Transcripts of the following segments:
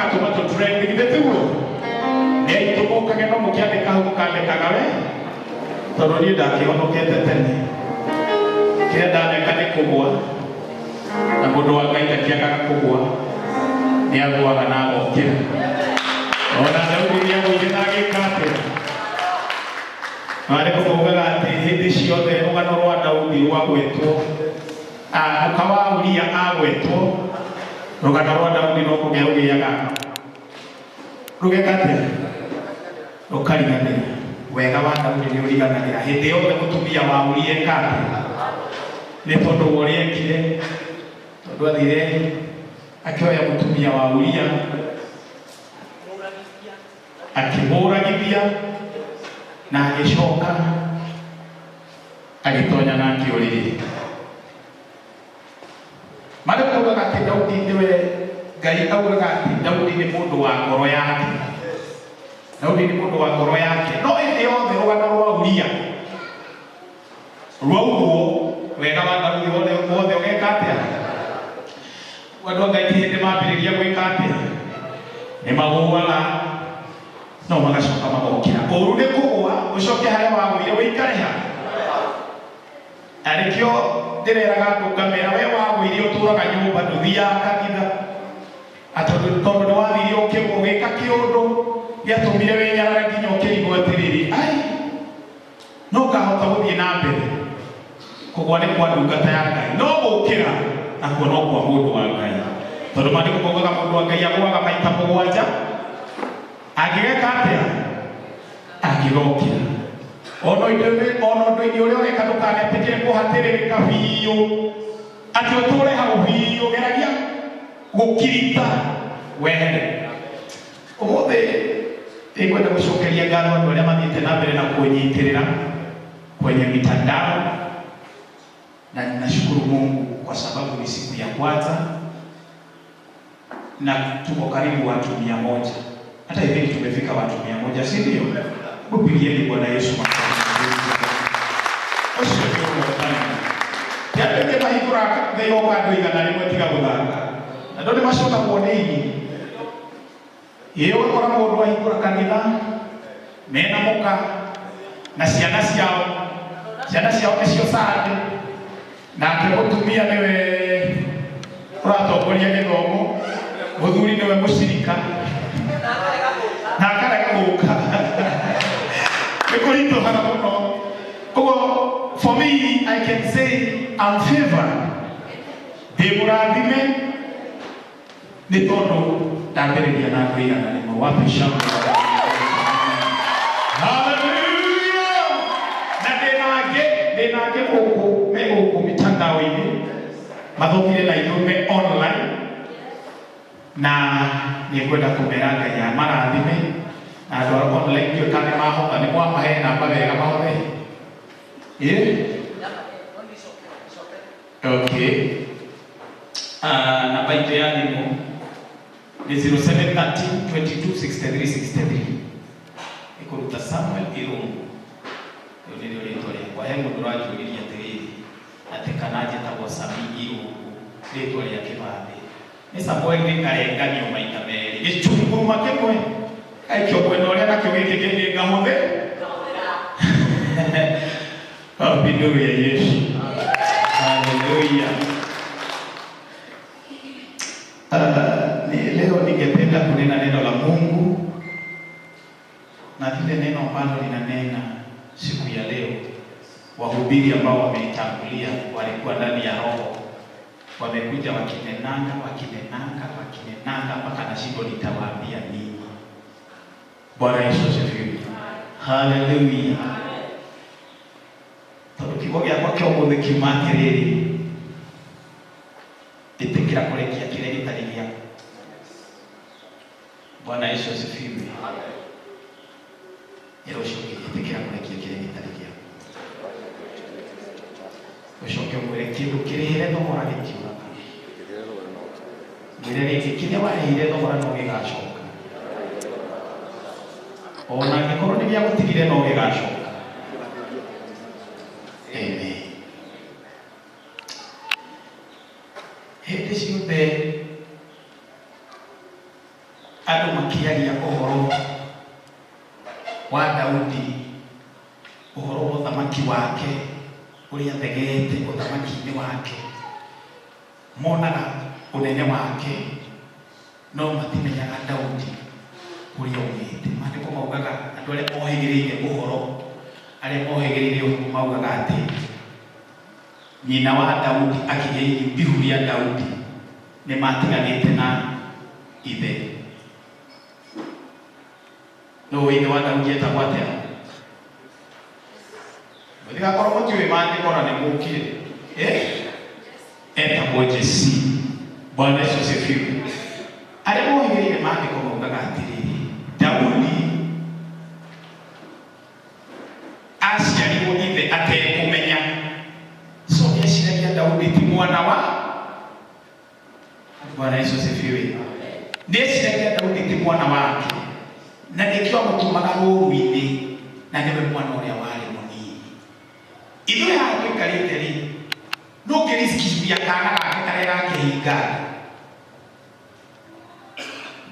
Magatũma tũ trend githĩ tiguo? Nĩ aitũ mũkage no mũkĩandĩka hau mũkandĩkaga we tondũ niĩ ndakĩhonokete tene. Kĩrĩa ndaneka nĩ kũgwa na mũndũ wa Ngai ndakĩagaga kũgwa, nĩ agũaga na agokĩra. Ona Daudi nĩ agũire na agĩka atĩa? Maandĩko maugaga atĩ hĩndĩ ciothe rũgano rwa Daudi rwagwetwo, mũka wa Uria agwetwo, rũgano rwa Daudi no kũgĩa rũgĩaga rũgeka atĩa? Rũkariganĩra. Wega wa Daudi nĩ ũriganagĩra hĩndĩ yothe mũtumia wa Uria eka atĩa? Nĩ tondũ wa ũrĩa ekire, tondũ athire akĩoya mũtumia wa Uria akĩmũragithia na agĩcoka agĩtonya nake ũrĩrĩ. Marĩa maugaga atĩ Daudi nĩwe Ngai augaga atĩ Daudi nĩ mũndũ wa ngoro yake. Daudi nĩ mũndũ wa ngoro yake. No hĩndĩ yothe rũgano rwa Uria rwaugwo wega wa Daudi wothe wothe ũgeka atĩa? Andũ a Ngai ti hĩndĩ mambĩrĩria gwĩka atĩa? Nĩ magũaga no magacoka magokĩra. Ũru nĩ kũgũa ũcoke harĩa wagũire ũikare ha? Na nĩkĩo ndĩreraga andũ ngamera we wagũire ũtũraga nyũmba ndũthiaga kanitha. Atondũ tondũ nĩ wathire ũkĩgwa ũgĩka kĩũndũ gĩatũmire wĩnyarare nginya ũkĩrigwo atĩrĩrĩ, ai no ngahota gũthiĩ na mbere. Kũgwa nĩ kwa ndungata ya Ngai, no gũkĩra nakuo no kwa mũndũ wa Ngai. Tondũ maandĩko maugaga mũndũ wa Ngai agũaga maita mũgwanja, angĩgeka atĩa? Angĩgokĩra. Ona ona ũndũ-inĩ ũrĩa ũreka ndũkanetĩkĩre kũhatĩrĩrĩka biũ atĩ ũtũre hau biũ, geragia gũkirita wehere. Ũmũthĩ nĩngwenda gũcokeria ngatho andũ arĩa mathiĩte na mbere na kũnyitĩrĩra kwenye mitandao, na ninashukuru Mungu kwa sababu ni siku ya kwanza na tuko karibu watu 100. Hata hivi tumefika watu 100, si ndio? Mpigieni Bwana Yesu makofi. Ũcio nĩ ũhotani. Ti andũ aingĩ mahingũraga thĩ yoka andũ 100 tiga gũthaka. Na andũ nĩ macokagwo nĩ ini. Ĩ ũgakora mũndũ ahingũra kanitha mena mũka na ciana ciao, ciana ciao nĩcio Sunday, nake mũtumia nĩwe ũratongoria gĩthomo, mũthuri nĩwe mũcirika na akarega gũka. Nĩ kũritũhaga mũno. Koguo for me I can say I'm favored, ndĩ mũrathime nĩ tondũ ndambĩrĩria na andũ 100. Wapi shangwe? Hallelujah! Na ndĩna angĩ gũkũ me gũkũ mitandao-inĩ mathomire na ithuĩ me online, na nĩ ngwenda kũmera Ngai amarathime. Na andũ a online ndiũĩ kana nĩ mahota, nĩ mwamahe namba wega mahothe? Ĩ okay. Namba itũ ya thimũ nĩ 0713 22 63 63, ĩkũruta Samuel Irungu. Rĩu nĩrĩo rĩtwa rĩakwa. He mũndũ ũranjũririe atĩrĩrĩ atĩ kana njĩtagwo Sami Irungu rĩtwa rĩa kĩbandĩ. Nĩ Samuel rĩkarenganio maita merĩ, gĩchunguruma kĩmwe gaikio mwena ũrĩa nakĩo gĩkĩ kĩngĩ ngahũthĩ. Wapi nuru ya Yesu? Haleluya. Ni leo ningependa kunena neno la Mungu, na lile neno ambalo ninanena siku ya leo, wahubiri ambao wameitangulia walikuwa ndani ya Roho, wamekuja wakinenanga wakinenanga wakinenanga mpaka nashindwa nitawaambia nini. Bwana Yesu asifiwe. Haleluya. Tondũ kiugo gĩakwa kĩa ũmũthĩ kiuma atĩrĩrĩ, ĩtĩkĩra kũrekia kĩrĩa gĩtarĩ gĩaku. Bwana Yesu asifiwe. Ĩra ũcio ũngĩ, ĩtĩkĩra kũrekia kĩrĩa gĩtarĩ gĩaku. Ũcoke ũmwĩre kĩndũ kĩrĩhĩre thogora gĩtiũraga. Mwĩre rĩngĩ kĩrĩa warĩhire thogora no gĩgacoka. Ona angĩkorwo nĩ gĩagũtigire no gĩgacoka. Amen. Hĩndĩ ciothe makĩaria ũhoro wa Daudi, ũhoro wa ũthamaki wake ũrĩa athegeete ũthamaki-inĩ wake, monaga ũnene wake no matimenyaga Daudi kũrĩa aumĩte. Maandĩko maugaga andũ arĩa mohĩgĩrĩire ũhoro, arĩa mohĩgĩrĩire ũhoro maugaga atĩ nyina wa Daudi akĩgĩa ihu rĩa Daudi nĩ matiganĩte na ithe. Nũ ithe wa Daudi etagwo atĩa? Mũtigakorwo mũtiũĩ maandĩko na nĩ mũkire. Eh? Etagwo Jesi. Bwana Yesu asifiwe. Arĩa mohĩgĩrĩire maandĩko maugaga atĩrĩrĩ, Daudi aciarirwo ithe atekũmenya. So nĩeciragia Daudi ti mwana wa Bwana Yesu asifiwe. Nĩeciragia Daudi ti mwana wake na nĩkĩo amũtũmaga rũũru-inĩ na nĩwe mwana ũrĩa warĩ mũnini. Ithuĩ haha tũikarĩte rĩ, no ũngĩricikia kana gake karĩa gakĩhinga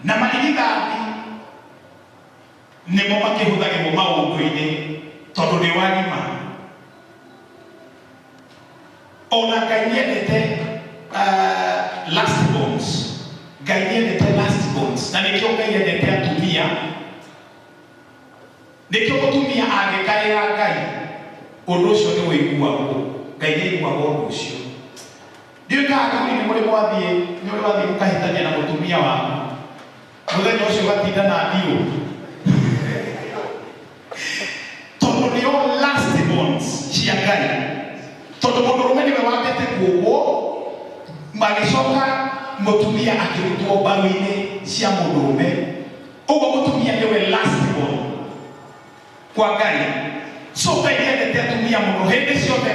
nda na marigithathi nĩmo makĩhũthagĩrwo maũndũ-inĩ tondũ nĩ wagima. Ona Ngai nĩendete last borns. Ngai nĩendete last borns na nĩkĩo Ngai endete atumia. Nĩkĩo mũtumia angĩkaĩra Ngai ũndũ ũcio nĩ ũiguagwo. Ngai nĩaiguaga ũndũ ũcio. Ndiũĩ kana athuri nĩ mũrĩ mwathiĩ nĩ ũrĩ wathiĩ mũkahĩtania na mũtumia waku mũthenya ũcio ũgatinda na ndiũ tondũ nĩo last borns cia Ngai. Tondũ mũndũrũme nĩwe wambĩte kũũmbwo, magĩcoka mũtumia akĩrutwo mbaru-inĩ cia mũndũrũme. Ũguo mũtumia nĩwe last born kwa Ngai. So Ngai nĩendete atumia mũno, hĩndĩ ciothe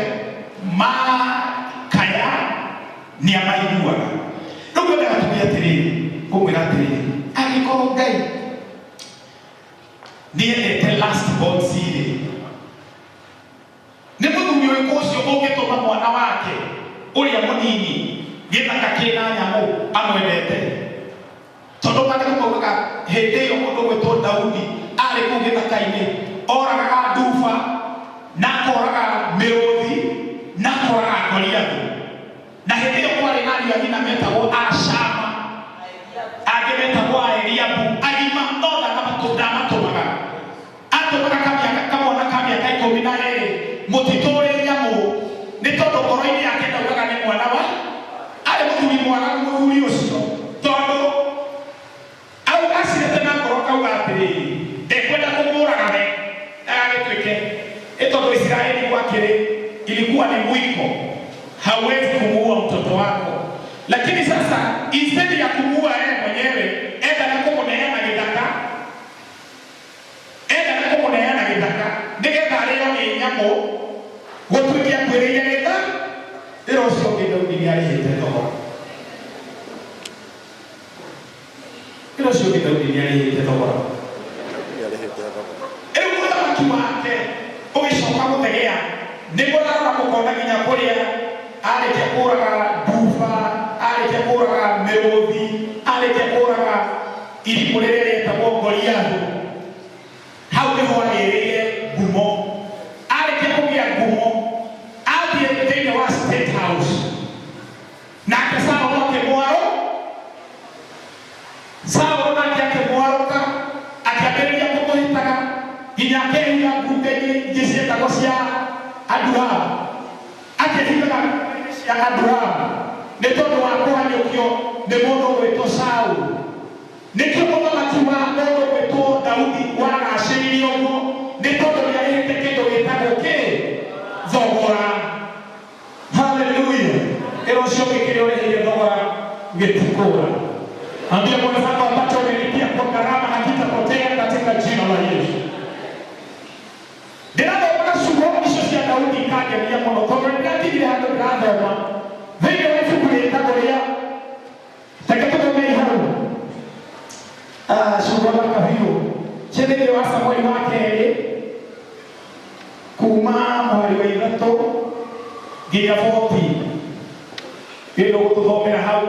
makaya nĩamaiguaga. Rĩu ngwendaga tuge atĩrĩrĩ, ngũmwĩra atĩrĩrĩ, angĩkorwo Ngai nĩendete last born rĩ, nĩ mũthuri ũrĩkũ ũcio ũngĩtũma mwana wake ũrĩa mũnini gĩthaka kĩna nyamũ amwendete? Tondũ maandĩko maugaga hĩndĩ ĩyo mũndũ ũgwĩtwo Daudi arĩ kũu gĩthaka-inĩ oragaga nduba na akoraga mĩrũthi na akoraga Goliathũ. Na hĩndĩ ĩyo kwarĩ na ariũ a nyina metagwo Ashama, angĩ metagwo Aeliabu, agima no ndamatũmaga. Atũmaga kamĩaka kamwana ka mĩaka 12 mũtitũ ũrĩ nyamũ, nĩ tondũ ngoro-inĩ yake ndaugaga nĩ mwana wa arĩ mũthuri mwaganu mũthuri ũcio, tondũ au acirĩte na ngoro akauga atĩrĩrĩ, ndekwenda kũmũraga we ndagagĩtuĩke ĩ tondũ Isiraeli gwakĩrĩ ilikuwa ni mwiko, hauwezi kumuua mtoto wako. Lakini sasa instead ya kumuua yeye mwenyewe, endaga kũmũneana gĩthaka, endaga kũmũneana gĩthaka nĩgetha arĩo nĩ nyamũ, gũtuĩke akuĩrĩire gĩtha. Ĩra ũcio ũngĩ Daudi nĩarĩhĩte thogora. Ĩra ũcio ũngĩ Daudi nĩarĩhĩte thogora. Rĩu ũthamaki wake ũgĩcoka gũthegea, nĩ mũrarora mũkona nginya kũrĩa arĩkia kũraga nduba, arĩkia kũraga mĩrũthi, arĩkia kũraga irimũ rĩrĩa rĩetagwo Goliathũ. Hau nĩho agĩrĩire ngumo. Arĩkia kũgĩa ngumo, athiĩ thĩinĩ wa State House, nake Saũlũ akĩmwarũ, Saũlũ nake akĩmwarũka, akĩambĩrĩria kũmũhĩtaga nginya akehiga ngunga-inĩ ingĩ cietagwo cia Adulamu. Akĩhigaga ngunga-inĩ cia Adulamu nĩ tondũ wa kũhanyũkio nĩ mũndũ ũgwĩtwo Saũlũ. Nĩkĩo ũthamaki wa mũndũ ũgwĩtwo Daudi wagacĩrire ũguo, nĩ tondũ nĩarĩhĩte kĩndũ gĩtagwo kĩ? Thogora. Haleluya! Ĩra ũcio ũngĩ kĩrĩa ũrĩhĩire thogora gĩtikũra. Ambia mwenzako ambacho umelipia kwa gharama hakitapotea katika jina la Yesu. Ndĩrathomaga ciugo icio cia Daudi ikangenia mũno tondũ nĩndĩratigire handũ ndĩrathoma thĩinĩ wa ibuku rĩtagwo rĩa reke tũthomei hau ciugo thaka biũ cia thĩinĩ wa Samueli wa kerĩ kuma mũhari wa 3 nginya 14 gĩndũ gũtũthomera hau.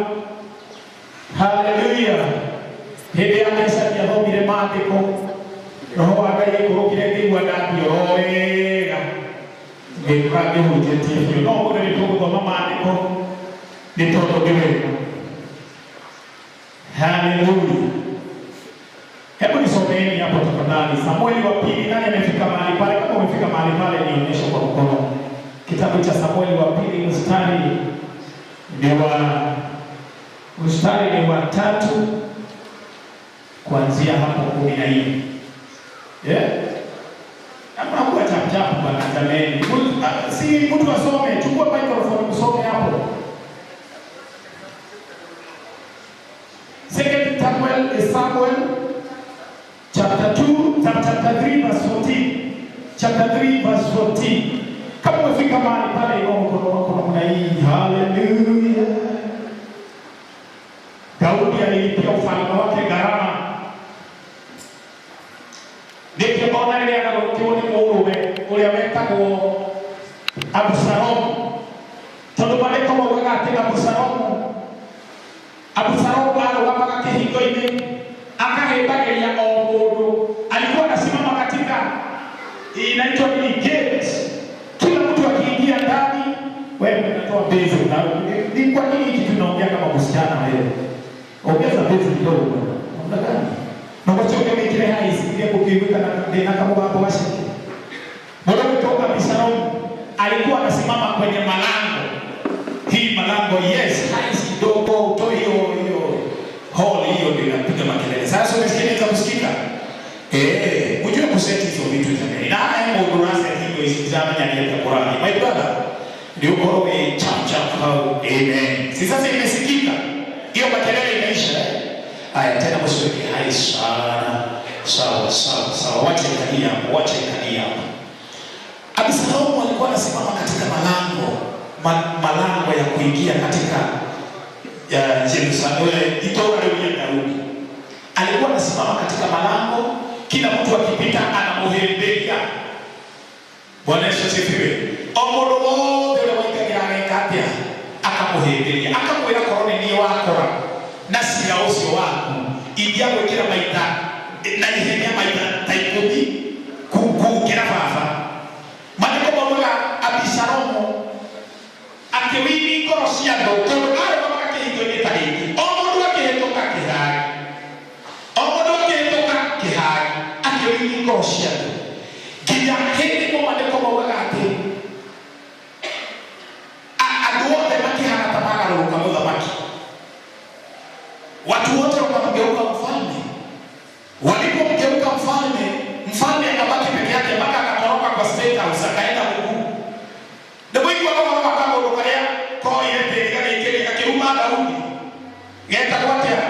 Haleluya! Hĩndĩ ya kecaria Maandĩko roho wa Ngai aikũrũkire ngĩigua ndathiĩ oro wega ngĩũka ngĩhunjĩtie biũ no ũmũthĩ nĩ tũgũthoma maandĩko nĩ tondũ nĩ wega. Haleluya. Hebu nisomeeni hapo tafadhali. Samueli wa pili, nani amefika mahali pale? Kama umefika mahali pale nionyeshe kwa mkono. Kitabu cha Samueli wa pili mstari ni wa 3 kuanzia hapo 14. Yeah? Hakuna kuwa chap chap bwana jameni. Si mtu asome, chukua microphone usome hapo. Second Samuel is Samuel chapter 2, chapter 3 verse 14. Chapter 3 verse 14. Kama umefika mahali pale inua mkono wako namna hii. Hallelujah. Daudi alilipia ufalme wake gharama. Nĩkĩo ona rĩrĩa agarũrũkirwo nĩ mũrũwe ũrĩa wetagwo Abusalomu, tondũ maandĩko maugaga atĩ Abusalomu arũgamaga kĩhingo-inĩ akahĩmbagĩria o mũndũ. Alikuwa anasimama katika inaitwa nini gate, kila mtu akiingia ndani, wewe unatoa bezi. Ni kwa nini hiki tunaongea kama msichana wewe? Ongeza bezi kidogo bwana. Namna gani? Na wachoke mekile hai isikie kukiweka na ndena kama hapo washike. Mbona kutoka Abisalomu alikuwa anasimama kwenye malango. Hii malango, yes, hai kidogo utoe hiyo hiyo hall hiyo ndio inapiga makelele. Sasa umesikia kusikika? Ujue kuseti hizo vitu jamani. Na haya mundu rasa hiyo isizama nyanya ya Qurani. My brother, ndio korowe chap chap hao. Amen. Si sasa imesikika. Hiyo makelele inaisha. Haya tena msiweke hai sana. Sawa sawa sawa, wacha ikalia hapo, wacha ikalia hapo. Abisalomu alikuwa anasimama katika malango, malango ya kuingia katika Yerusalemu, itoka ya Daudi. Alikuwa anasimama katika malango, kila mtu akipita anamuhembelia. Bwana Yesu asifiwe. Omodo wote ule waikagira ageka akamuhembelia, akamwira korone ni wakora na sira ucio waku ingĩagwĩkĩra maita na ihenya maita ta 10 kũkĩra baba. Maandĩko maugaga Abisalomu akĩwini ngoro cia andũ tondũ arũgamaga kĩhingo-inĩ ta gĩkĩ, o mũndũ akĩhĩtũka kĩhari, o mũndũ akĩhĩtũka kĩhari, akĩwini ngoro cia andũ nginya hĩndĩ ĩmwe maandĩko maugaga atĩ andũ othe makĩhana ta magarũrũka mũthamaki. Watu wote wakamgeuka mfalme. Walipomgeuka mfalme, mfalme akabaki peke yake mpaka akatoroka kwa state house akaenda mguu. Ndipo hiyo kama kama ndokaria ko yete gagĩikĩria gakĩruma Daudi. Getagwo atĩa?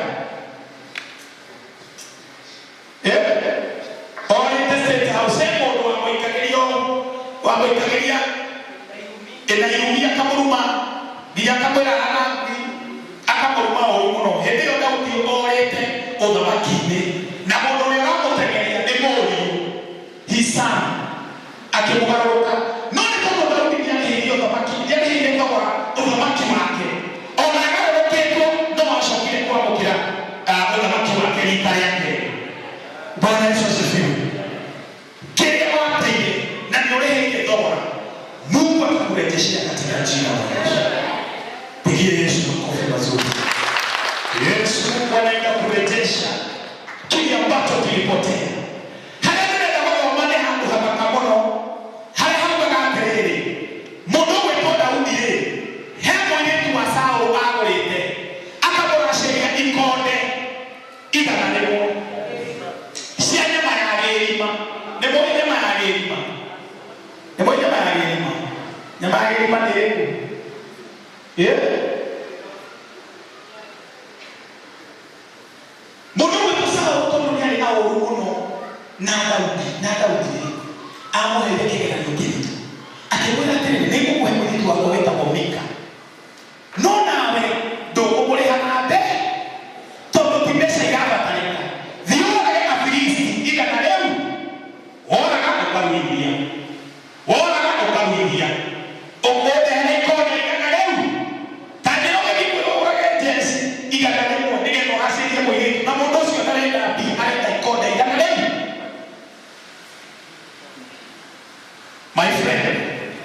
Orĩte state house mũndũ wamũikagĩrio wamũikagĩria ĩna irumi akamũruma nginya akamwĩra anangwi akamũruma ũru mũno. Hĩndĩ ĩyo Daudi orĩte ũthamaki-inĩ na mũndũ ũrĩa ũramũteng'eria nĩ mũriũ his son akĩmũgarũrũka. No nĩ tondũ Daudi nĩarĩhĩire ũthamaki, nĩarĩhĩire thogora ũthamaki wake, ona agarũrũkĩtwo no acokire kwamũkĩra ũthamaki wake rita rĩa kerĩ. Bwana Yesu asifiwe. Kĩrĩa wateire na nĩ ũrĩhĩire thogora, Mungu atakurejeshea katika jina la Yesu. Pigie Yesu makofi mazuri. Yesu Mungu anaenda kurejesha kile ambacho kilipotea. Harĩa ndĩrenda gũthoma nĩ handũ hathaka mũno, harĩa haugaga atĩrĩrĩ, mũndũ ũgwĩtwo Daudi rĩ, he mũirĩtu wa Saũlũ agũrĩte, akamũracĩria ikonde 100 cia nyama ya gĩrima. Nĩ mũĩ nyama ya gĩrima? Nĩ mũĩ nyama ya gĩrima? Nyama ya gĩrima nĩ ĩrĩkũ? Mũndũ ũgwĩtwo Saũlũ tondũ nĩarĩ na ũũru mũno na Daudi amũheire kĩgeranio kĩritũ, akĩmwĩra atĩrĩrĩ, nĩngũkũhe mũirĩtu wakwa wĩtagwo Mika, no nawe ndũkũmũrĩha na mbere tondũ ti mbeca irabatarĩka. Thiĩ ũrage Afilisti 100, woraga ũkaruithia, woraga ũkaruithia, ũkũndehere ikonde 100, ta njĩra ũgĩthiĩ kwĩrwo ũrage njeci 100 nĩgetha ũgacĩrie mũirĩtu, na mũndũ ũcio ndarenda mbia, arenda ikonde 100.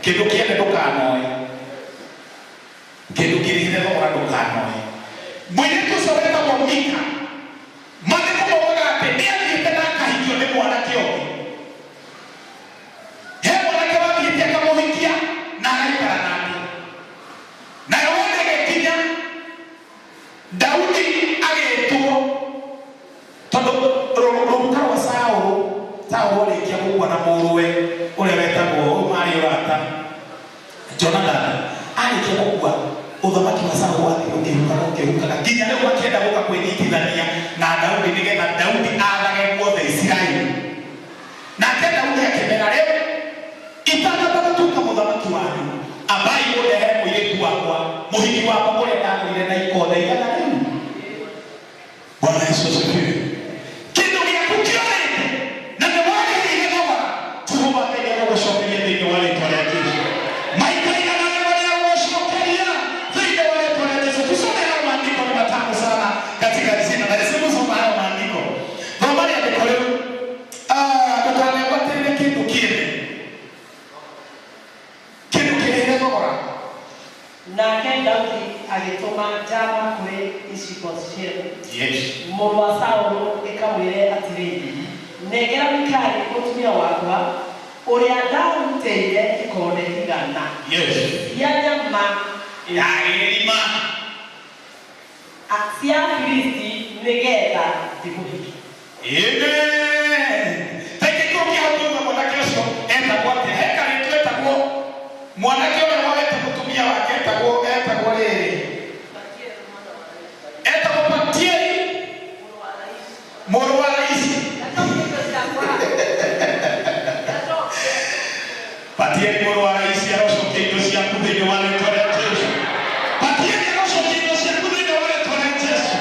Kĩndũ kĩene ndũkanoe. Kĩndũ kĩrĩhĩre thogora ndũkanoe. Mũirĩtu ũcio wetagwo Mika, maandĩko maugaga atĩ nĩ athiĩte na akahikio nĩ mwanake ũngĩ. He mwanake wathiĩte akamũhikia na agaikara nake. Nayo hĩndĩ ĩgĩkinya Daudi agĩtwo tondũ rũruka rwa Saũlũ, Saũlũ arĩkia gũkua na mũrũwe ũrĩa wetagwo ũyũ marĩ ũrata Jonathani arĩkia gũkua ũthamaki wa Saũlũ wathiĩ ũkĩhukaga ũkĩhukaga nginya rĩu makĩenda gũka kwĩnyitithania na Daudi nĩgetha Daudi aathage guothe Isiraeli. Nake Daudi akĩmera rĩu itanamba gũtuĩka mũthamaki wanyu, ambai mũndehere mũirĩtu wakwa, mũhiki wakwa ũrĩa ndagũrire na ikonde igana rĩu. Bwana Yesu asifiwe. Kĩndũ gĩaku kĩorĩte na nĩ warĩhĩire thogora, Jehova Ngai nĩegũgũcokeria thĩinĩ wa rĩtwa rĩa Jesu. Maita igana rĩmwe nĩegũgũcokeria thĩinĩ wa rĩtwa rĩa Jesu. Tusome hayo maandiko ni matamu sana katika jina la Yesu. Hebu soma hayo maandiko. Thoma rĩandĩko rĩu. Ah, ndũkanegwatĩrĩre kĩndũ kĩene. Kĩndũ kĩrĩhĩre thogora. Nake Daudi agĩtũma njamba kũrĩ Ishi-Boshethu Yes. mũrũ wa Saũlũ ĩkamwĩre atĩrĩ, Nengera Mikali mũtumia wakwa ũrĩa ndarutĩire ikonde igana Yes. cia nyama Ya gĩrima. Cia Afilisti nĩgetha ndĩmũhikie. Amen. Reke kĩu mwanake ũcio etagwo atĩa? He karĩtwa etagwo mwanake ũrĩa woete mũtumia wake etagwo rĩrĩ etagwo Patieli mũrũ wa Laisi. Patieli mũrũ wa Laisi arocokia indo ciaku thĩinĩ wa rĩtwa rĩa Jesu. Patieli arocokia indo ciaku thĩinĩ wa rĩtwa rĩa Jesu.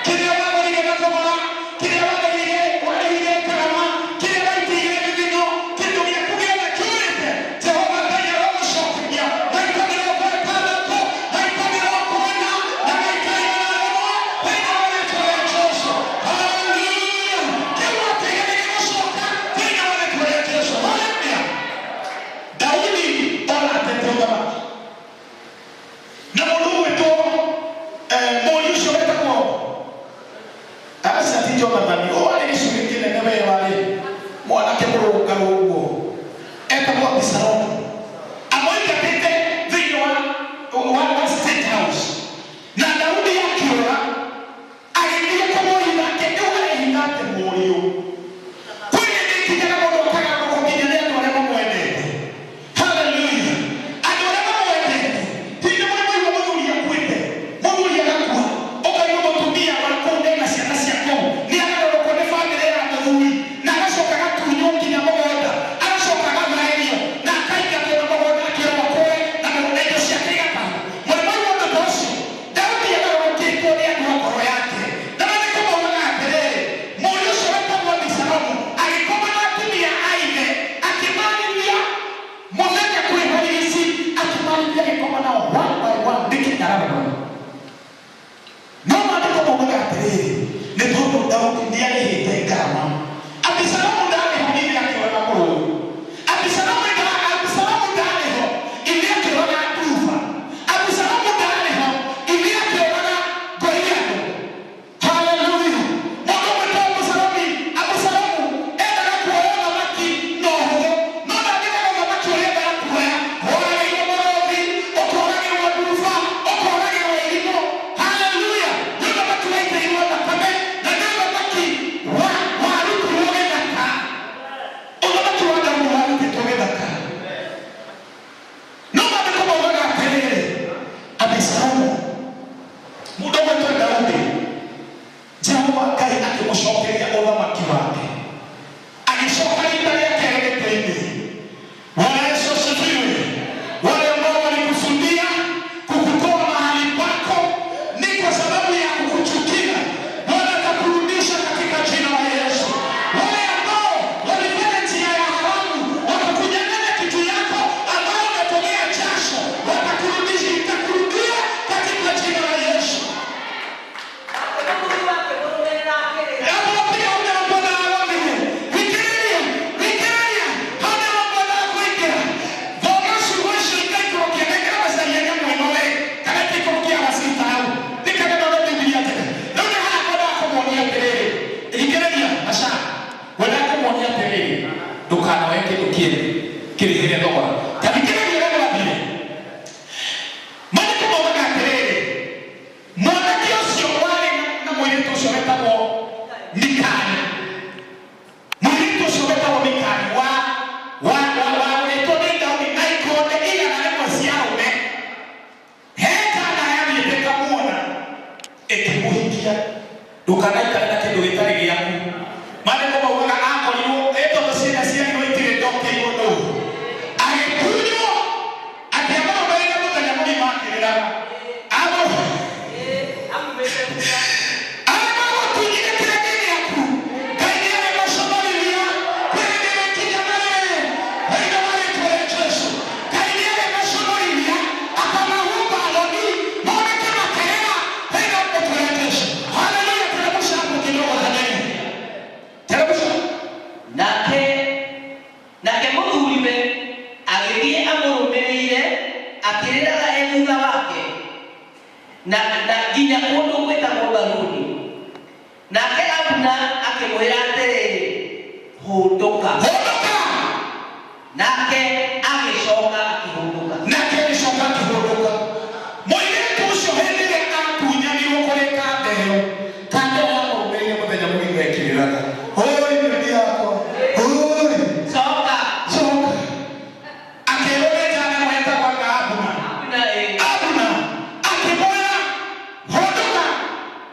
Kĩrĩa wagũrire na thogora, kĩrĩa wagũrire warĩhire ngarama, kĩrĩa waitĩire gĩthino, kĩndũ gĩaku gĩothe kĩũrĩte, Jehova Ngai arogũcokeria maita mĩrongo ĩtandatũ, maita mĩrongo ĩna na maita igana rĩmwe thĩinĩ wa rĩtwa rĩa Jesu. Hallelujah. Kĩu wateire nĩgĩgũcoka thĩinĩ wa rĩtwa rĩa Jesu. Hallelujah. Daudi ona atete ũthamaki na mũndũ ũgwĩtwo mũriũ ũcio wetagwo aca ti Jonathani ũyũ warĩ gĩcunjĩ kĩnene we warĩ mwanake mũrũngarũ ũguo etagwo Abisalomu amũingatĩte thĩinĩ wa State House na Daudi akĩũra agĩthiĩ kũmũhitha kĩndũ arehitha atĩ mũriũ kwĩ hĩndĩ ikinyaga mũndũ akagarũrũka nginya nĩ andũ arĩa mamwendete. Hallelujah. Andũ arĩa mamwendete hihi mũrĩ mwaigua mũthuri akuĩte, mũthuri agakua, ũkaigua mũtumia wa kũu ena ciana cia kũu nĩ agarũrũkwo nĩ bamĩrĩ ya mũthuri na agacoka agatunywo nginya mũgũnda, agacoka agathaĩrio na akaigua kĩene kĩrĩhĩre thogora. Ta thikĩrĩria ũrĩa gwathiire. Maandĩko maugaga atĩrĩrĩ, mwanake ũcio warĩ na mũirĩtu ũcio wetagwo Mikali, mũirĩtu ũcio wetagwo Mikali wa wa wa wagũrĩtwo nĩ Daudi na ikonde 100 cia arũme, he kana yathiĩte kamuona ĩkĩmũhikia. Ndũkanaikare na kĩndũ gĩtarĩ gĩaku. Maandĩko maugaga akorirwo ĩ tondũ ciana ciarirwo itirĩ ndokeirwo nũũ, agĩtunywo akĩamũrũmĩrĩire mũthenya mũgima akĩrĩraga. Arĩa magũtunyire kĩrĩa kĩ gĩaku, Ngai nĩ arĩmaconorithia hĩndĩ ĩgĩkinya na rĩrĩ thĩinĩ wa rĩĩtwa rĩa Jesũ. Ngai nĩ arĩmaconorithia akamahumba thoni moneke makĩrĩra thĩinĩ wa rĩĩtwa rĩa Jesũ. Haleluya! Teremsha hapo kidogo tafadhali. Teremsha. Nake mũthuriwe agĩthiĩ amũrũmĩrĩire akĩrĩraga e thutha wake na nginya kũndũ gwĩtagwo Baruni. Nake Abuna akĩmwĩra atĩrĩrĩ, hũndũka. Hũndũka. Nake agĩcoka akĩhũndũka. Nake agĩcoka akĩhũndũka. Mũirĩtu ũcio hĩndĩ ĩrĩa atunyanirwo kũrĩ kanda ĩyo, kanda ĩyo yamũrũmĩrĩire mũthenya mũgima ĩkĩrĩraga, "Oi bibi yakwa, oi." Coka. Coka. Akĩrwo nĩ njana ĩmwe ĩtagwo anga Abuna. Abuna ĩ. Abuna akĩmwĩra, "Hũndũka."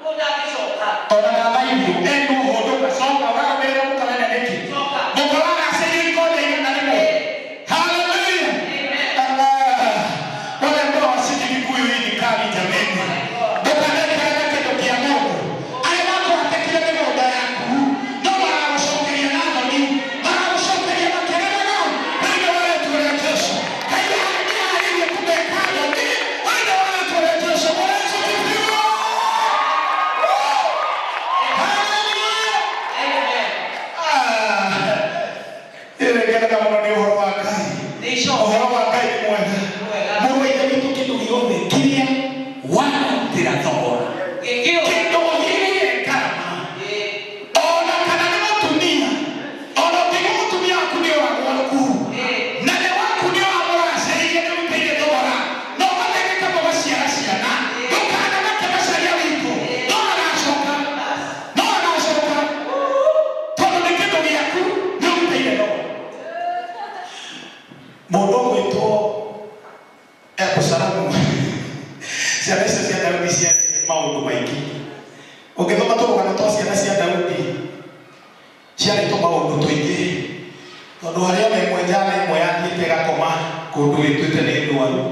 Mũndũ agĩcoka. Ona ndathaithio erirwo, "Hũndũka, coka." Ũrarũmĩrĩra mũkamene nĩkĩ? Coka. Mũkora agacĩirio ikonde 100. Haleluya! Wale ambao wasiki Kikuyu, hii ni kali jameni. Ndũkanaikare na kĩndũ kĩa mũndũ. Arĩa makũhatĩkire mĩgũnda yaku no maragũcokeria na thoni, maragũcokeria makĩrĩraga thĩinĩ wa rĩĩtwa rĩa Jesũ. Ngai nĩarĩrie kũmeka thoni thĩinĩ wa rĩĩtwa rĩa Jesũ. Bwana Yesu asifiwe. Haleluya! Amen. Ah, ĩrĩ ngenaga mũno nĩ ũhoro wa Ngai. Nĩ icoka. Ũhoro wa Ngai nĩ mwega. Mwega. Mũrũ wa Ithe witũ, kĩndũ gĩothe kĩrĩa warutĩra thogora, Gĩkĩo. kĩndũ ũhĩrĩire ngarama, Ĩ. ona kana nĩ mũtumia, ona ũngĩgĩa mũtumia waku nĩ ũragwo kuu Ĩ. na nĩ waku nĩ wamũracĩirie, nĩ ũrutĩire thogora na ũgathegeka mũgaciara ciana, ndũkanamake macaria witũ, no agacoka, no agacoka, tondũ nĩ kĩndũ gĩaku, nĩ ũrutĩire thogora. Mũndũ ũgwĩtwo Abusalomu, ciana icio cia Daudi ciarĩ maũndũ maingĩ. Ũngĩthoma tũrũgano twa ciana cia Daudi, ciarĩ tũmaũndũ tũingĩ, tondũ harĩ ona ĩmwe njana ĩmwe yathiĩte ĩgakoma kũndũ ĩtuĩte nĩ ndwaru,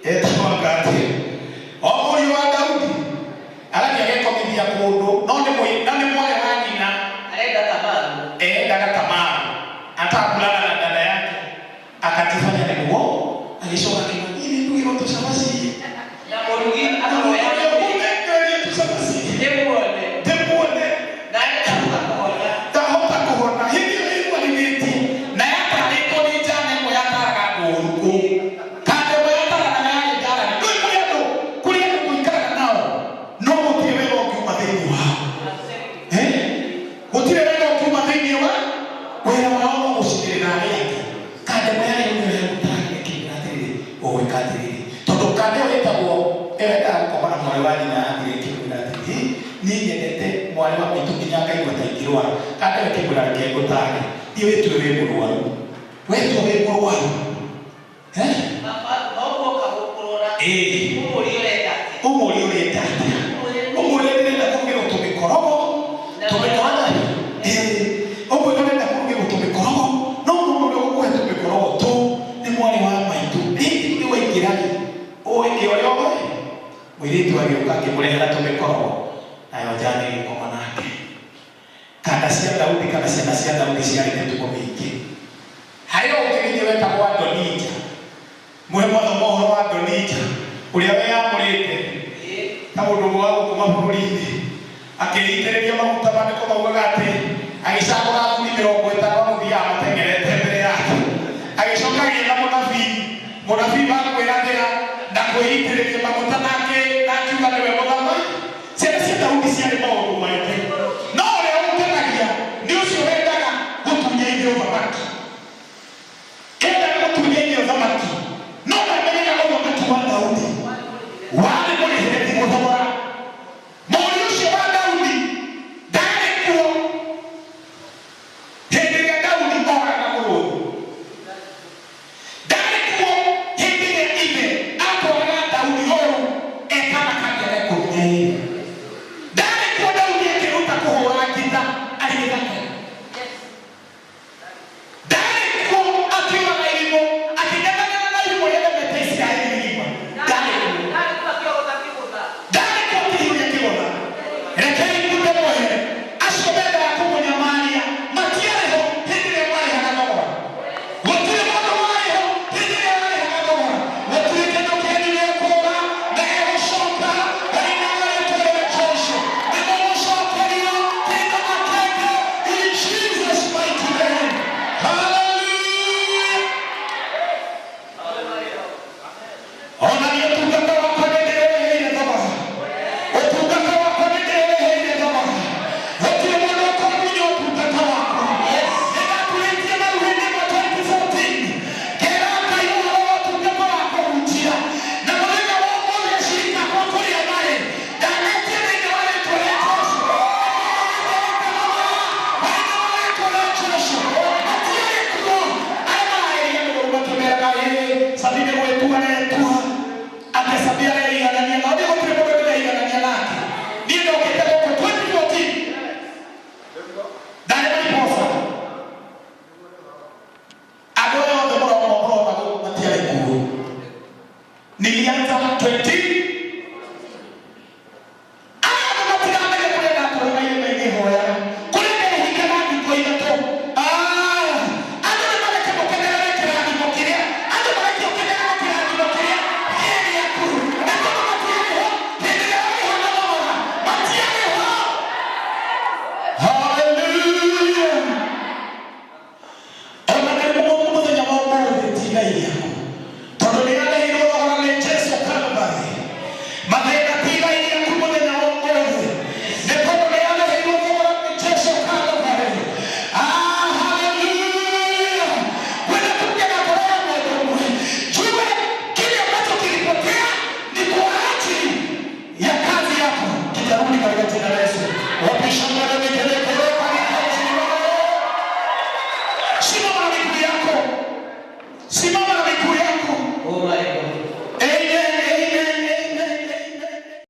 etagwo atĩ o mũriũ wa Daudi, agathiĩ agekomithia kũndũ, no nĩ no nĩ mwarĩ wa nyina. Arenda Tamaru. Eendaga Tamaru, anataka kulala na dada yake, akajifanya ni muo, agĩcoka akiuga, "Niĩ nĩ ndugĩrwo tũcabaci." Na mũrugi akamoya. Tũcabaci. Ndĩmuone. Ndĩmuone. Na ndahota kũhona. Ndahota kũhona. Hĩndĩ ĩyo ĩrwarithĩtie na yatarĩtwo nĩ njana ĩmwe yataraga ndũũru kũu, kanda ĩmwe yataraga na yarĩ ndarani. Ndũĩ kũrĩ andũ, kũrĩ andũ tũikaraga nao no gũtirĩ wega ũngiuma thĩinĩ wao. Eh? Gũtirĩ wega ũngiuma thĩinĩ wa wĩra wao, no gũcinĩrĩra arĩa angĩ. Kanda ĩmwe yarĩ nĩyo yagũtarire, ĩkĩmwĩra atĩrĩrĩ, ũgwĩka atĩrĩrĩ, tondũ kanda ĩyo ĩtagwo ĩyo yendaga gũkoma na mwarĩ wa nyina, yathire ĩkĩmwĩra atĩrĩ, "Niĩ nyendete mwarĩ wa maitũ nginya ngaigua ta ingĩrwara." Kanda ĩyo ĩkĩmwĩra, "Reke ngũtare, thiĩ wĩtue wĩ mũrwaru, wetue wĩ mũrwaru." Eh? Baba, no guoka gũkũrora. Ĩĩ. Ũmũrie ũrenda atĩa. Ũmũrie ũrenda atĩa, ũmwĩre ndĩrenda kũrugĩrwo tũmĩkorogo, tũmĩkorogo. Ĩĩ, ũmwĩre ũrenda kũrugĩrwo tũmĩkorogo, no mũndũ ũrĩa ũgũkũhe tũmĩkorogo tũu nĩ mwarĩ wa maitũ. Rĩngĩ nĩ waingĩra rĩ, ũĩke ũrĩa ũĩ. Mũirĩtu agĩũka akĩmũrehera tũmĩkorogo, nayo njana ĩgĩkoma nake. Kanda cia Daudi kana ciana cia Daudi ciarĩ mĩtugo mĩingĩ. Harĩ ũngĩ ningĩ wetagwo Adonija. Mwe mwathoma ũhoro wa Adonija ũrĩa weyamũrĩte ta mũndũ ũmwe wa gũkũ mabũrũri-inĩ, akĩitĩrĩria maguta. Maandĩko maugaga atĩ agĩcagũra athuri 50 amũthiaga mateng'erete mbere yake, agĩcoka agĩetha mũnabii, mũnabii wa kwĩrathĩra na kwĩitĩrĩria maguta, nake na akiuga nĩwe mũthamaki. Ciana cia Daudi ciarĩ maũndũ maingĩ, no ũrĩa ũngenagia nĩ ũcio wendaga gũtunya ithe ũthamaki. Igai rĩaku.